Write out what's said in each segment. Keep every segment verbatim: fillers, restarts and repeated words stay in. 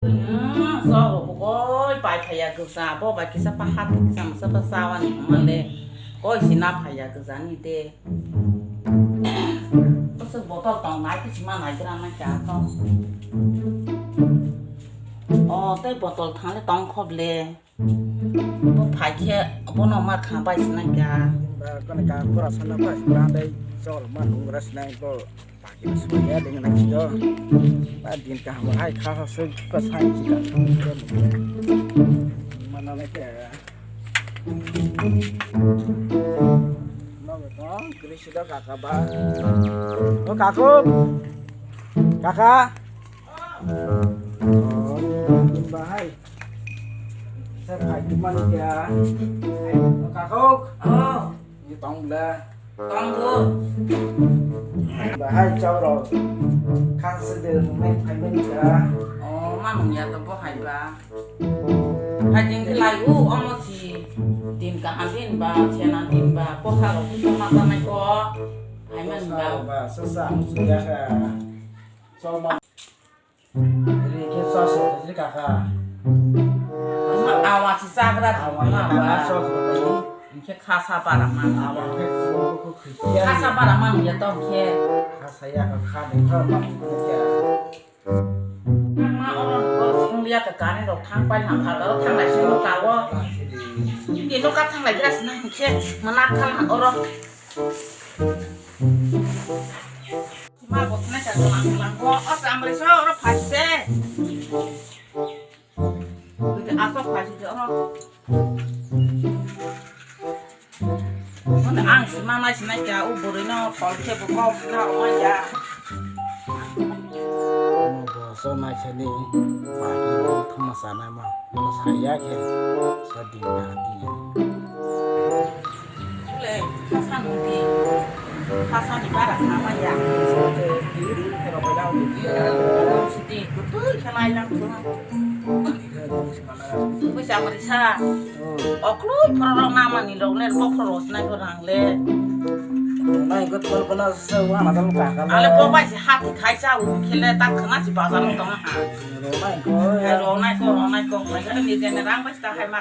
Hmm, so bo koi pai phaiya gwsa, bo bai kisa pa hat kisa masa pa sawa ni male koi sina phaiya gwsa ni de. Bwswk botol tong nai kisi ma nai gra nai ka to. O tei botol thang le tong khop le. Bo phai khe bono ma kha bai sinai ka. Ba kani ka pura sana bai sina dai chol ma nung gra sinai bo. Pagi suya dengan nang sio. Ba din kaham hai kha sa se ka sai ki ka. Mana le ke. Mau to kri sida kaka ba. O kaku. Kaka. Oh, bahai. Sir, hai, gimana ya? Kakok. Oh. Ini tong bela. Tong bu. Bahai, caw ro. Kan seder, main, main, ya. Oh, manung ya, to bahai ba. Hai, din ke lai u, omo si. Din kaham din ba, chena din ba, kosa ro, kosa mata mai ko. Hai man ba. Ba, sasa, musuya ka. Caw ma. Ri khe sos rw kha kha. Ama awa si chagra di. Awa ya, ma ba. Awa sos rw kha. Hingkhe khasa bara man. Awa khe khasa bara man ya tong khe. Khasa ya kha kha de kha ma khe ya. Ma oro ko sing ya ka kani rok thang pai ham ha ro thang lai sing ka wo. Ni no ka thang lai gra sna hingkhe mana khal oro. Ma bo tna ka lang lang ko, o samre so oro phai se. Ko te aso phai se oro. Ko ang sima mai sina kya u buri no khol khe bo ko na o ya. Bo so mai se ni ba ki thama sa na ma. Bo sa ya khe sa di na di. Sule, khasa nungdi, khasani bara khamaya. Sidi, kutui khelai lang suna. Kuisa mrisa. Oklui phororo namani logle bokhoro rosnai ko rangle. Nai ko tol bana se wana dam ka kala. Ale bobai se hati khaisa u khele ta khana si bazar tong ha. Ronai ko. Hai ronai ko, ronai ko. Hai ni jene rang bai ta hai ma.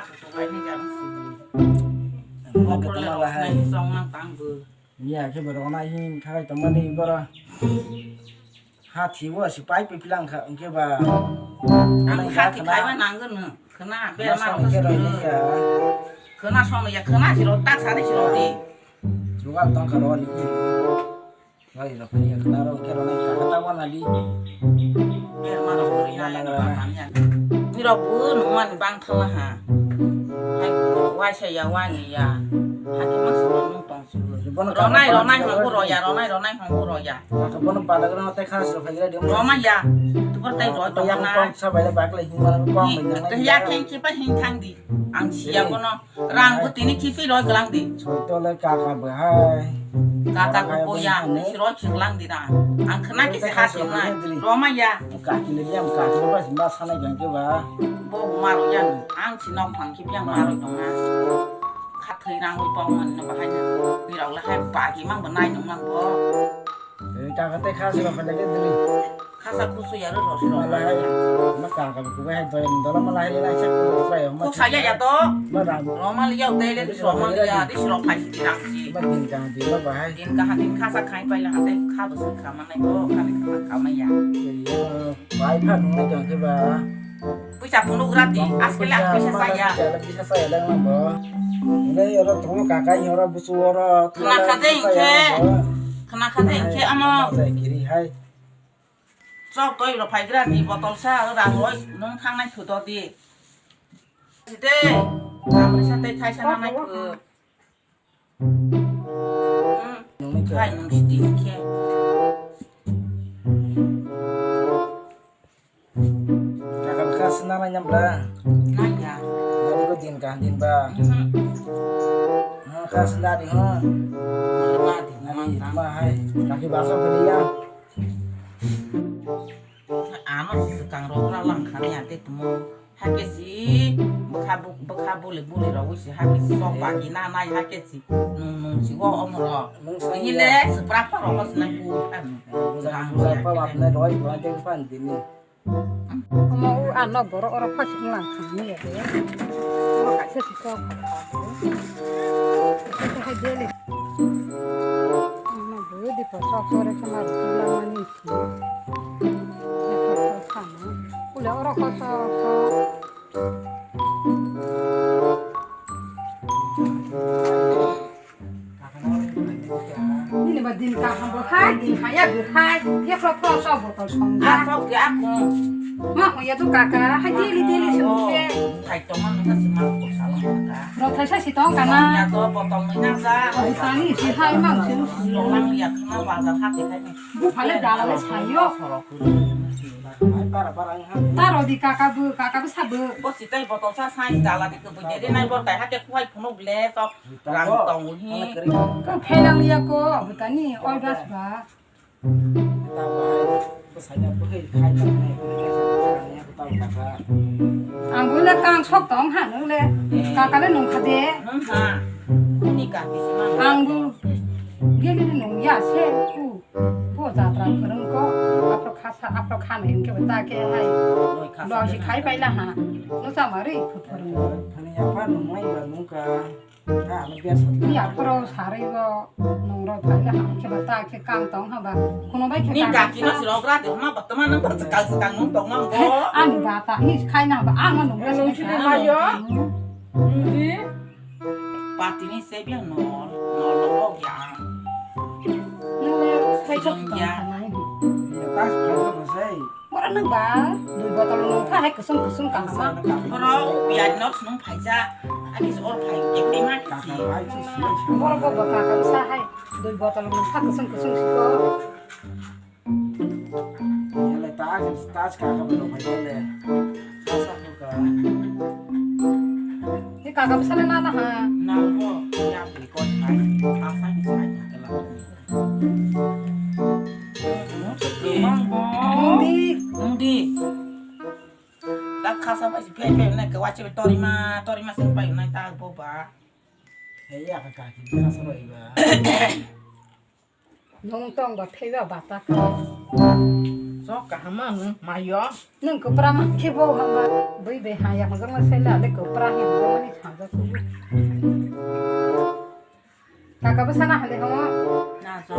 Miya khe borok nai hin khagai tongmani borok. Ha thibo si pai pi pilang kha, hwnkhe ba. Ang ha thi khaiba nangwno. Khna, be ma song khe roi ya. Khna song ya, khna si rok tak sari si rok di. Jugal tong kha roni. Oi, rok ni khna rok khe rok ni kaka ta wana di. Ber ma rok ni na ya na ba ya. Ni rok bu nu man bang thala ha. Hai, wai sa ya, wai ni ya. Ha ki ma su nu tong su. Ronai, ronai hong bu ro ya, ronai, ronai hong bu ro ya. Kaka bono pada gana te khas rok khagira di. Roma ya. Tu por tai ro to na. Kong sa bai le bak le hing ma kong bai na. Te ya kheng ki pa hing thang di. Ang sia bono. Rang bo tini kipi roi glang di. Soi tole kaka bo hai. Kaka ko ya, ni si roi si glang di na. Ang khna ki se ha si na. Roma ya. Kaki le yang kaki le ba ma sana yang ke ba. Bo ma ro ya. Ang si nok phang ki yang ma ro tong na. Kha thai rang wi pau man na ba hai na. Ni rok la hai ba ki mang ba nai nong mang bo. Kaka te kha si ba pha ke dili. Khasa kusu ya ro ro ro. Malai, ma ka ka ku bai doi dola malai lai sa ku bai ma. Kok saya ya to. Ma rang. Roma liya utai le roma liya di sro phai si rang si. Ma din ka di ma bahai. Din ka ha din khasa khai pai la hate kha bwswk kha ma nai ko kha ni kha kha ma ya. Bai pha nung nai jang ke ba. Puisa phunuk gra di askele ang puisa saya. Puisa saya lang bo. Nai oro thong ka ka oro busu oro. Khna kha de inke. Khna kha de inke amo. Kiri hai. Chok toi ro phai gra di botol sa ra roi nung thang nai thu do di. Side. Amri sa tei thai sa na nai khu. Hmm. Nung ni khai nung sidi khe. Kakam kha sna nai nam bla. Nai ya. Nani ko din ka din ba. Hmm. Ha kha sna di ha. Ma di ma. Ma hai. Kaki ba sa bali ya. Ano si kang ro ra lang kha ya te tumo. Hake si bwkha bu-, bwkha buli buli rogwi si hake si sok bagi na nai hake si nung nung si o omo rok. Nung sang hile ya. Supra pa rok si nang ku kan. Nung sang rang bujak ya pa wap kan. Na roi bujak ya. Pan dini. Omo o ano borok oro phasi wnglang thangni ya de. Omo kaisa si kok. Kaisa hai deli. Ano bwdi po sok sore khe ma rwkhe langmani si. Ya kok kok sama. Ule oro kok sok sok. Nini ba din kaham bo hai, din haya bo hai, ye kro kro sok botol song ja. Ah, sok ya ko. Ma ho ya tu kaka, hai daily daily song ke. Hai to man ka si ma ko sa la ka. Ro thai sa si tong kana. Ya to botol ni na ja. Hai tani si hai mang si lu si. Mang ya kana ba ja ha te kai. Bu phale dala le sayo. Taro di kaka bu, kaka bu sabu. Bo sitai botol sa sai dala di kebu jadi nai bor tai hake kuai phunuk le sok rang tong hi. Ko phelang ya ko, butani oi bas ba. Ang bu le kang sok tong ha nung le. Kaka le nung kha de. Nung ha. Ni ka ki sima. Ang bu gele nung ya se ku. Bo jatra phwrwng ko, aphro khasa, aphro khanai hwnkhe bo ta khe hai. Loi si khai pai la ha. No chama ri phwrwng. Thani ya pha nung mai ba nung ka. Ha, ano biar sa. Ni aphro sarai bo nung ro phai la ha. Khe ba ta khe kang tong ha ba. Kuno bai khe. Ni kang ka kino si rok ra de ma ba tama nang ba kang kang nung tong nang bo. Ani ba ta ni khai na ba ang nung ra si khai. Nung si de ma yo. Nung si. Patini se biang nol, nol lo ya. Nole sai chok ya. Tas khai ko sai. Ora nang ba, dui botol nung pha hai kusung kusung ka ma. Oro ya nok nung phaija. Ani or phai ke ma. Oro bo baka ka sa hai. Dui botol nung pha kusung kusung siko. Yale tas, tas kaka balo phai yale. Sasa ko ka. Ni kaka bwsale nana ha. Na bo ya bri ko thai. Sasa ki thai ka la. Mang bo. Nungdi. Nungdi. Ta khasa bai si phai phai na ke wachi torima, torima sing pai na ta bo ba. Hey ya ka ka ki na sa ro iba. Nung tong ba pheiba bata ka. Sok kaham ma nung mayo. Nung kwpra ma khe bo hamba bui be ha ya hojak ma sela le kwpra he hojak ma ni thangja ku. Kaka bwsa na hande ho. Na so.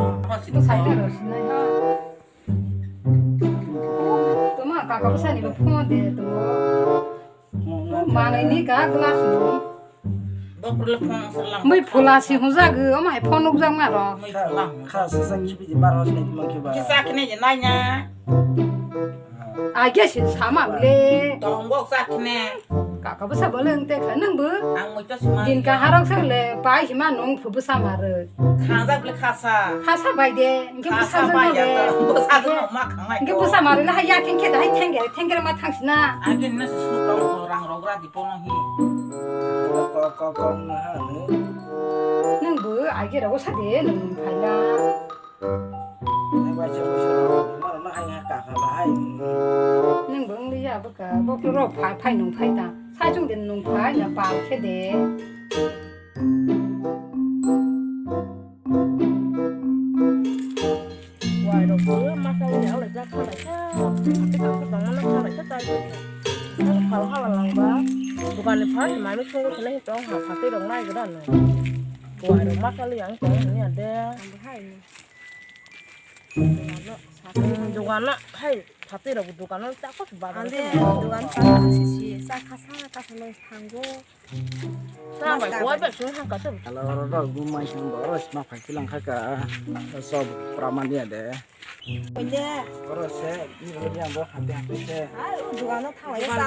Bwsai na ro sinai ha. Tuma kaka bwsa ni bo phone de to. Manai ni ka glass ni. Bokro le phone serlang. Mui phula si hung jago, o mai phone nuk jak ma ro. Mui phula hung. Kha sa sa kibi di bar hos ni ma kiba. Kisa kene je nai na. A ge sin sama le. Tong gok sa kene. Kaka bwsa bo le ang te kha nang bo. Ang mui to sima. Din ka harok sa le pai sima nung phu bwsa ma ro. Kha jak le kha sa. Khasa bai de, hwnkhe bwsa jwk no de. Bwsa jwk no ma khanglai. Hwnkhe bwsa mari la hai ya khengkhe da hai thengkhe, thengkhe ma thangsina. Age no se su tong rang rok ra di pono hi. Ko, ko, ko, ko, na ha ni. Nwng bo age rogo sa de, nwng phaila. Nwng bai se bwsa rok, ma rok no hai ha ka kha ba hai. Nwng bo wng li ya bwkha, bo rok phai, phai nwng phai ta. Sa chung de nwng phai na pal khe de. Wairok bo masa wngya wnglaijak kha lai kha, hati kangsa tongmano kha lai kha chai kha. Ang phal hala langba, dokanni phai mami thwngwi khe nai tong ha, phatwi rok nai gwdano. Wairok masa wngya wng tong hwnwi ya de. Dogano hai phatwi rok dogano chakos ba. Ande dogan chakha sisi chakha sa kasa no thango. Sa bai kuwai bai sung hang kasu. Alo oro rok bo mai sung bo oro sma phai philang kha ka. Sob pramania de. Oye. Oro se ni ro yang bo hante hante se. Ai u dogano thawa ya sa.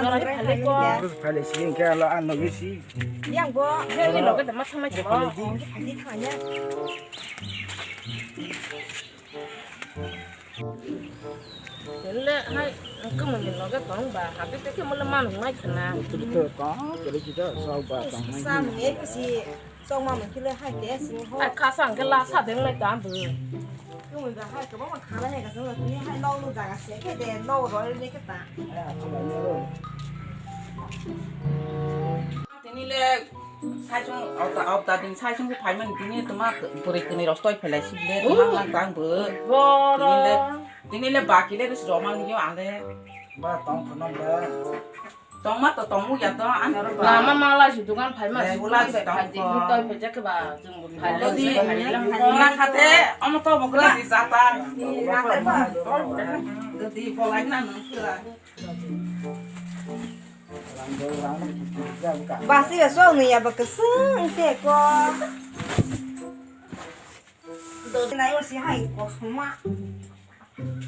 Oro phai le si ke alo an no si. Yang bo. Ni loge de ma thamai. Phai di thanya. Tele hai, kemuni loge tong ba, hati teke mole manung nai khna. Tele to tong, tele kita sok ba tong nai. Sa nung e kusi sok ma mungkile hai te sing ho. Ai khasa angke la sa deng nai ta bu. Kemuni ba hai kebang ma khana hai ka sung ni hai lo lu jaga se ke de lo ro ni ke ta. Tini le Saisung, auta, auta din saisung se phaimani tini tuma bwrwi kwnwi rok stoi phailai sibile tuma lang tang bo. Boro. Tini le, tini le baki le rwsi roma nigyo ale. Ba tong kheno ba. Tongma to tongmu ya to, ano ro ba. Lama mala si dukan phai ma, eh, si ula dukan si phai tong di, ko. Toi phai jak ba, jung phai. Jodi, di, di, di, di, khate, omo to bokra di jata. Di, mate ba. Jodi bolai na nung kira. Basi ya so nung ya ba kesung te ko. Dodi na yo si hai ko suma.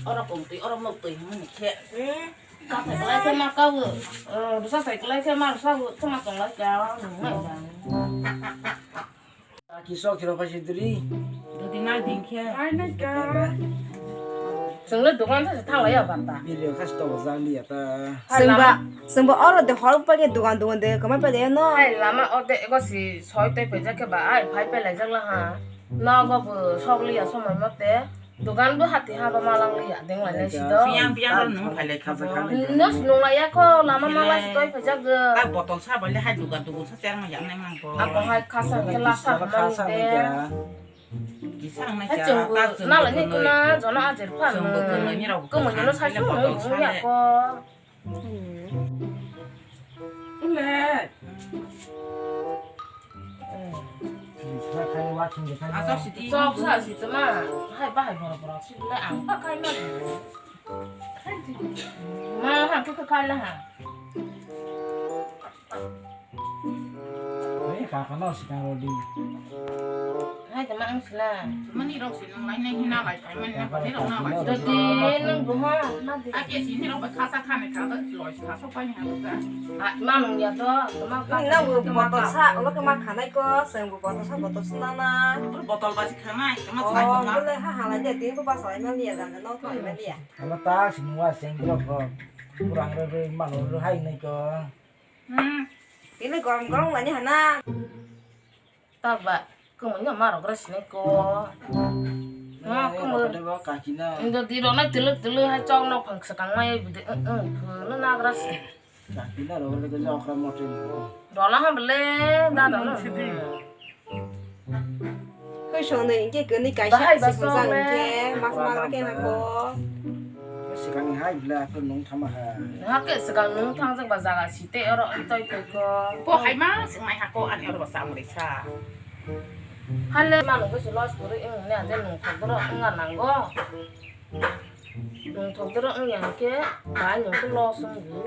Oro pong twi, oro mok twi hwnwi khe. Hmm. Kathai kwlai khe ma kawo. Rwsa sai kwlai khe ma rwsa wo, tuma tonglai kha, nung nai ba. Aki sok kiro pa sidri. Dodi nai ding khe. Ai nai ka. Chwng le dukan sa thalai ya bata. Video khas to jang li ya ta. Hai lama. Sengba, sengba oro de hor pa ke dukan dukan de kamai pa de no. Hai lama ode ego si soi tei pejak khe ba ai phai pe lai jak la ha. Nogo bo sok li ya somoi mote. Dugan bo hati haba malang liya, deng lai lai si do. Biyang, biyang ro nung phai lai kha. Nus nung lai ya kho, lama mala si toi phai jak go. Ta botol sa bai le hai dugan dugun sa cher ma yang nai mang ko. Ako hai khasa khe lasa mang de. Kisang nai. Hai cha, chungbu ta chungbu nalai ni kunui. Kuna jona ajer pha. Chungbu kunui ni rok. Kumui no sa chungbu nung ya ko. Ule. Asok sidi. Sok sa si tuma. Hai bahai boro boro si le ang pa kai ma. Ma ha tu kai la ha. Hei, kakano sikang rodi. Hai, tama ang sila. Mani rok si nang lai nai hina lai kai mani na pati rok na lai. Dodi nang buha, ma di. Ake si ni rok ba khasa khani kha ba loi khasa pai ni ha ka. Ah, ma nung ya to, tama ka. Nang bu botol sa, ulo ke ma khanai ko, seng bu botol sa, botol sa na na. Botol ba si khanai, tama sai ko na. Oh, bole ha ha lai de, tin bu ba sai ma ni ya dan no to ma ni ya. Ama ta si nuwa seng rok ko. Kurang rok ma lo hai nai ko. Hmm. Ini gorong-gorong lani hana. Tak ba, kemuni ma rok res ne ko. Ma kemuni. Indo di rok nai tulu tulu hai chok nok phang sekang mai bide, eh, eh, phunu nagras. Kakina rok rok jok ra motin. Dola ha bele, da da no. Hoi song de, hingke keni kaisa bahai si basong bujang le. Hingke, mas ma ke hako. Sikang ni hai bela, ko nung thama ha. Hake sikang nung thang jang ba jaga site oro toi toi ko. Bo hai ma sing mai hako, ani oro ba samung resa. Hale ma nung ko si los kuri ing ne, ade nung thok doro ing nang go. Nung thok doro ing yang ke, ba nung ko los ung gu.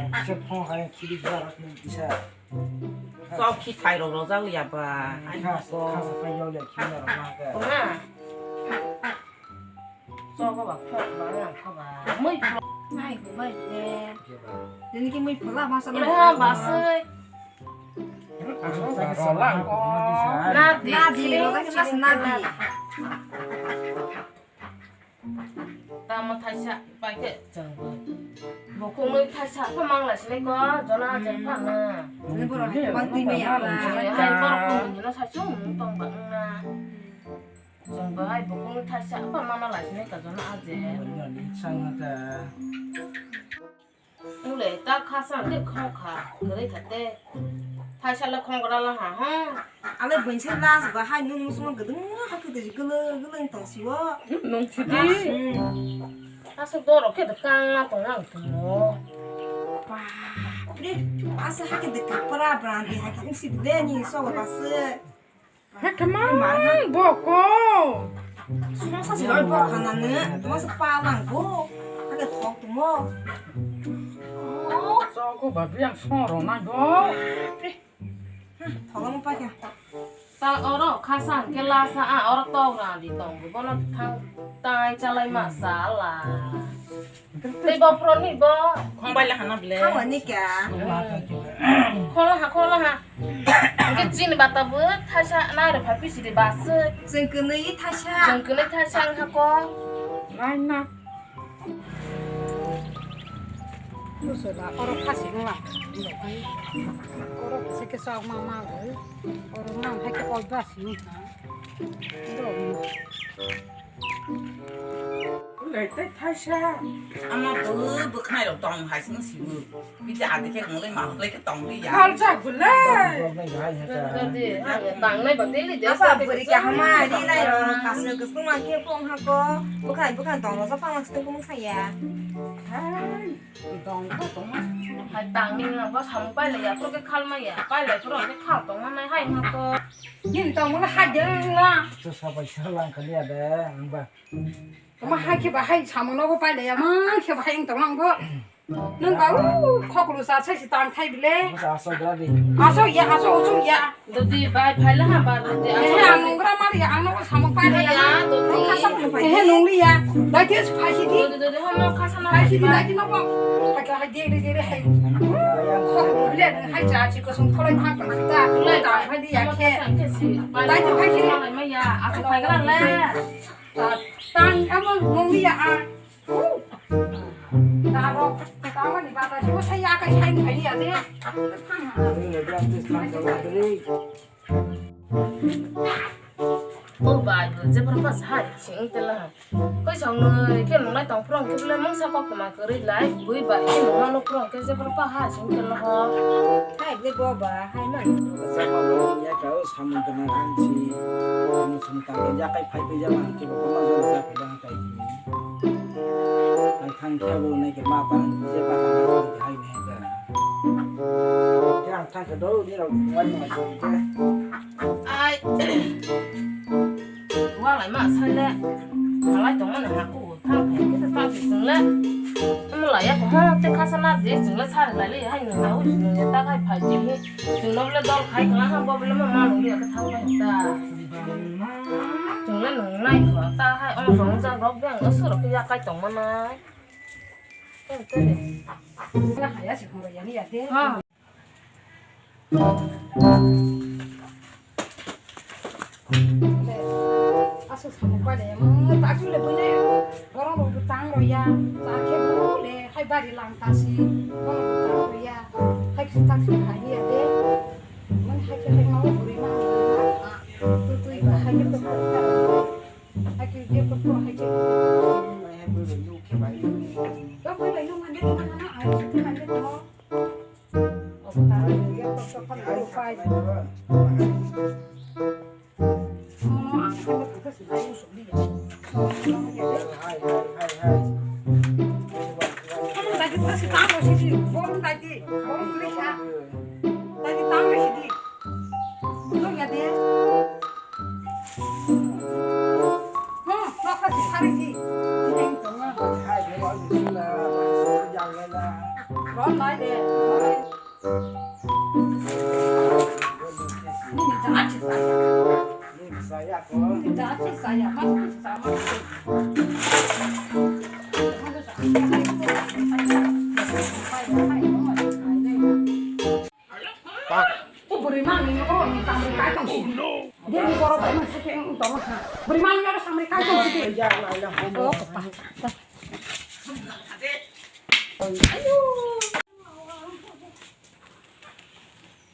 Kisa phone hai kiri jarak ni kisa. Sok khi thai rok rojak liya ba. Ai kha, ko. Kha sa pai yau le khi na rok na ka. Ko na. Sok ba phone ba na kha ba. Mui phone. Nai ko bai de. Dini ki mui phone la ma sa. Ina ba sai. Sa ki sa la ko. Na di. Na di, rojak ki mas na di. Tamo thaisa pai khe chwng bo. Bo khumui thaisa khe mang lai sini ko, jona je pha na. Ni borok hai twi maya ba. Hai borok khumui no sa chung tong ba na. Chwng bo hai bo khumui thaisa khe mang lai sini ka jona aje. Sang ta. Ule ta khasa ke khokha, gari thate. Thaisa le khongra la ha, ha. Ale bwinse las ba hai nun musung gudung ha ke de gulu gulu tong siwo. Nung sidi. Hmm. Asa doro ke de kang na tong nang tumo. Ba, re, asa ha ke de kapra brandi ha ke si de ni so ba se. Hai khe mang boko. Songsa si roi bokha nang ne, toma se pa nang bo. Hake thok tumo. Chogo ba biyang song rw nai bo. Thok mo pa kya. Ta oro khasa hwnkhe lasa a oro tok randi tong bo. Bono thang tai chalai ma sala. Tei bo phoroni bo. Khongbai la hana ble. Khongla ni kya? Khongla ha, khongla ha. Hwnkhe chini bata bo thaisa nai rw phai pisi de bas. Chwng kwnwi thaisa. Chwng kwnwi thaisa wngkha ko. Nai na. Buso da oro khasi wngla. Oro kisa kisa ma ma bo. Oro ma hai khe kol bas wngkha. Lei tei thaisa. Ama bo bwkhnai rok tong hai sing sibu. Bidi adi khe nolai ma nolai khe tong di ya. Khal jak bwlai. Tong nai hai ha ta. Tong di, ha, tong nai ba tei li de. Apa bwrwi kaham ma ri nai rok kasu kusung ma khe kong ha ko. Bwkhai bwkhai tong rok sa phang sing kung sa ya. Hai, tong kha tongma. Hai tangni na bo samung pailai ya, phuru khe khalma ya. Pailai phuru khe khal tongma nai hai hwnkha to. Nini tongmani hai de la. Sa sabai sa lang kali ya de, ang ba. Tongma hai khe ba hai samung no bo pailai ya, ma khe ba hai wng tong lang bo. Nung ba u khoklu sa sai si tang thai bile. Masa asok dadi. Asok ya, asok usuk ya. Dodi bai phaila ha ba dodi. He ang nungra mar ya, ang no samung pailai ya. Ya, dodi. He nungli ya. Dai tes phai si di. Dodi, dodi, hono khasana phai si di, dai di no ba. Hai ka hai de de de hai. Khoklu le hai cha chi ko sung kholai thang ta ta. Dai phai di ya khe. Dai di phai si di. Ya, asok phai ga le. Tang amo nungli ya a. Taro, taro ni bata, si mo sai ya kai sai ni kai ya de. O bai, je por pas hai, sing tela. Koi song noi, ke nung lai tong prong, ke bele mung sa kok ma kari lai, bui bai, ke nung ma no prong, ke je por pa hai, sing tela ho. Hai, je bo ba, hai man. Sama lo, ya kau sama kena ansi, kamu sama tak ya kai pai pai jalan, ke ba ma jalan tak ya kai. Ang thang khe bo nai khe ma tang je ba tang hai ne ba. Khe ang thang khe do ni rok wai ma khe. Ai. Wa lai ma sai le. Halai tong mani ha ku thang khe khe ta ti sung le. Mo la ya ko ha te kha sa na de sung le sa lai le hai no na u sung le ta khai phai ji. Sung no le dol khai kla ha bo le ma ma no ya ka thang khai ta. Chwng le nung nai kho, ta hai omo rong jak rok beng, aswk rok khe yakai tong manai. Tei, tei. Wngkha ya, se khoro yani ya de. Ha. Aswk samung pai le, mo ta su le bune, borok rok tang ro ya, ta khe bu le, hai bari lang ta si, borok rok tang ro ya, hai khe ta khe hai ya de. Mani hai khe hai ma o buri ma, buri ma. Tu, tu, iba hai khe to kha, kha. Hai khe je to kha, hai khe. Hai, hai, buri bai nuk khe bai. To buri bai nuk mande to mana, ai, to mande to. O ta, je to to kha, to pai. Hai, hai, hai, hai. Borok dagi, borok si tamo sidi, borok dagi, borok tuli sa. Dagi tamo sidi. Borok ya de. Hmm, nokha si sari si. Ron lai de.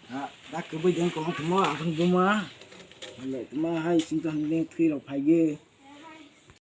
Ah, dak kwbui deng komo komo ang thung buma. Ale tuma hai sing tang deng thwi rok phai ge.